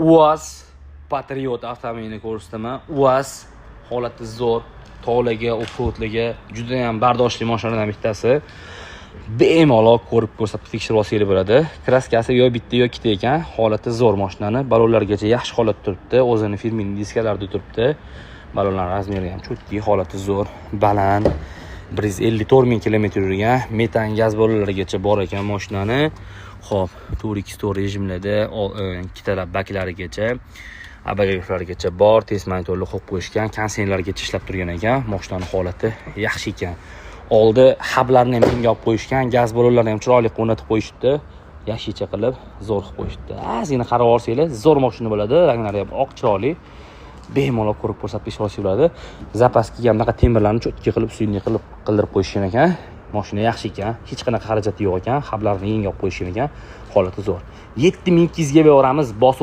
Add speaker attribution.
Speaker 1: UAZ Patriot avtomobilini ko'rsataman. UAZ holati zo'r, tog'larga, offroadlarga juda ham bardoshli mashinalardan bittasi. Bemalol ko'rib, ko'rsatib, tekshirib olsanglar bo'ladi. Краска si yo bitta, yo ikkita ekan. Holati zo'r mashinani. Balonlargacha yaxshi holatda turibdi. O'zini фирменный diskalarida turibdi. Balonlar размер i ham чёткий, holati zo'r, baland. 154 ming kilometr yurgan, metan gaz ballonlarigacha bor ekan mashinani. Xo'p, 4x4 rejimlarda ikkitalab baklarigacha, обогрев larigacha bor, test monitorlar qo'yib qo'yishgan, konditsionerlargacha ishlab turgan ekan. Mashinani holati yaxshi ekan. Oldi xablarni ham menga olib qo'yishgan, gaz ballonlarini ham chiroyli qilib o'rnatib qo'yishibdi. Yaxshicha qilib, zo'r qilib qo'yishibdi. Ozgina qarab olsanglar, zo'r mashina bo'ladi. Ranglari ham oq, chiroyli. Bemalol ko'rib, ko'rsatib tekshirib olsak bo'ladi. Запаска ga bunaqa temirlarni чёткий qilib, suyunli qilib qildirib qo'yishgan ekan. Mashina yaxshi ekan, hech qanaqa xarajati yo'q ekan, xablarni yangi olib qo'yishgan ekan. Holati zo'r. 7200 ga beramiz, bosib.